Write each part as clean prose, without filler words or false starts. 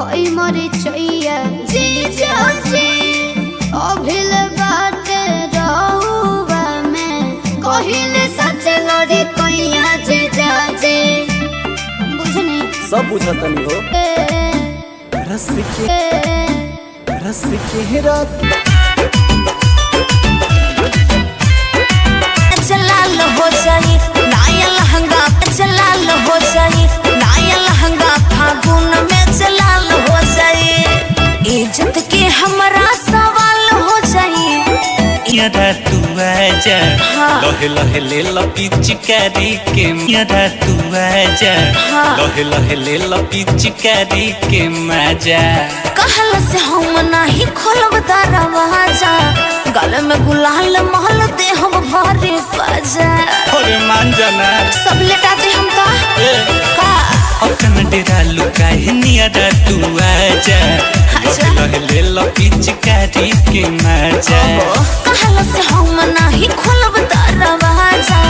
होई मरी चैया जी जी अभिल बात रहुआ में कहिले सच लड़ी कोइया जे जाजे बुझनी। सब बुझतनी हो। रस के रस के रात जलाल हो जाई नया लहंगा, जलाल हो जाई नया लहंगा, फागुन में जलाल हो जाई, इज्जत के हमरा सवाल हो जाई। यारा तू आजा। हाँ। लहे लहे ले लपिचकारी के, यारा तू आजा। हाँ। लहे लहे ले लपिचकारी के मजा। कहल से हम नाही खोलब दरवाजा, गल में गुलाल महल दे हम भरे बाजा। अरे मान जाना। सब लेटा दे हम का ए, का अपन डेरा लुकाए नियरा तू आजा। अच्छा। लहे लहे ले लपिचकारी के मजा। कहल से हम नाही खोलब दरवाजा,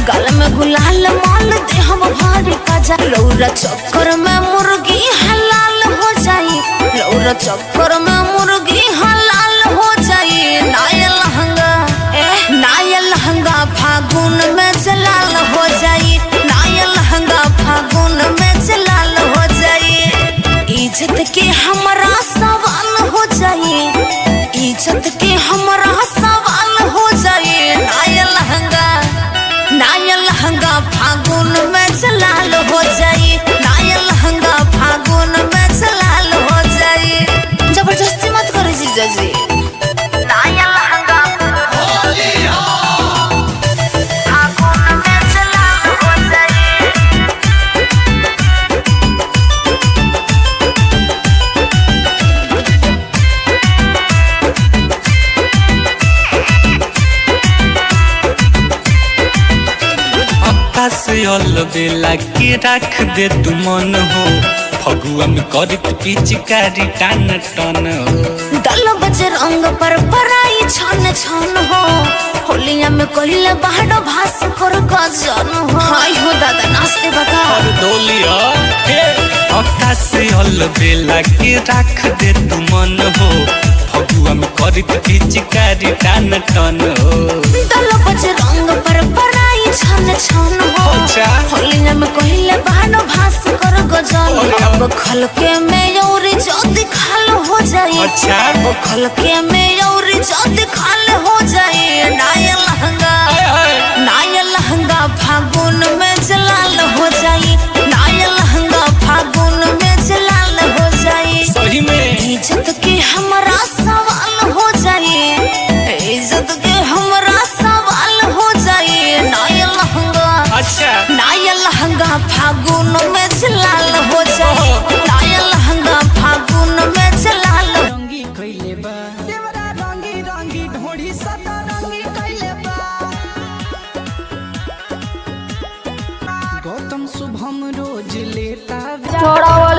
गल में गुलाल माल दे हम भारी काजा। रौरा चक्कर में मुर्गी हलाल हो जाई, रौरा चक्कर में मुर्गी हलाल हो जाई। नया लहंगा, ए नया लहंगा फागुन में जलाल हो जाई, नया लहंगा फागुन में जलाल हो जाई, इज्जत के हमरा सवाल हो जाई, इज्जत के हमरा सवाल हो जाई। नया लहंगा, नया लहंगा फागुन में जलाल हो जाई, नया लहंगा फागुन में जलाल हो जाई। जबरदस्ती मत करो जीजा जी। नया लहंगा फागुन में जलाल हो जाई। आकाश अल बेला के राख दे तू मन हो, फगुआ में करत पिचकारी टान टन हो। दल बजरंग पर पराई छन छन हो, होलिया में कहिले बाहर भास कर गजन हो। हाय हो दादा नाचते बका। और डोलिया हे आकाश अल बेला के राख दे तू मन हो, फगुआ में करत पिचकारी टान टन हो। दल बजरंग पर पराई छन छन हो, अच्छा। होलिया में कहिले बाहर भास कर गजन। ओहो। अब खलके में और जद खाल हो जाए। अच्छा। अब खलके में और जद खाल हो जाए। नया लहंगा, आय हाय। नया लहंगा फागुन में जलाल हो जाई, नया लहंगा फागुन में जलाल हो जाई, सही में इज्जत के हमरा सवाल हो जाई, इज्जत के हमरा सवाल हो जाई। नया लहंगा, अच्छा। नया लहंगा फागुन में जलाल हो जाई, नया लहंगा फागुन में जलाल। रंगी कइले बा देवरा रंगी रंगी ढोढ़ी सदा रंगी कइले बा। गौतम शुभम रोज लेता। छोड़ो।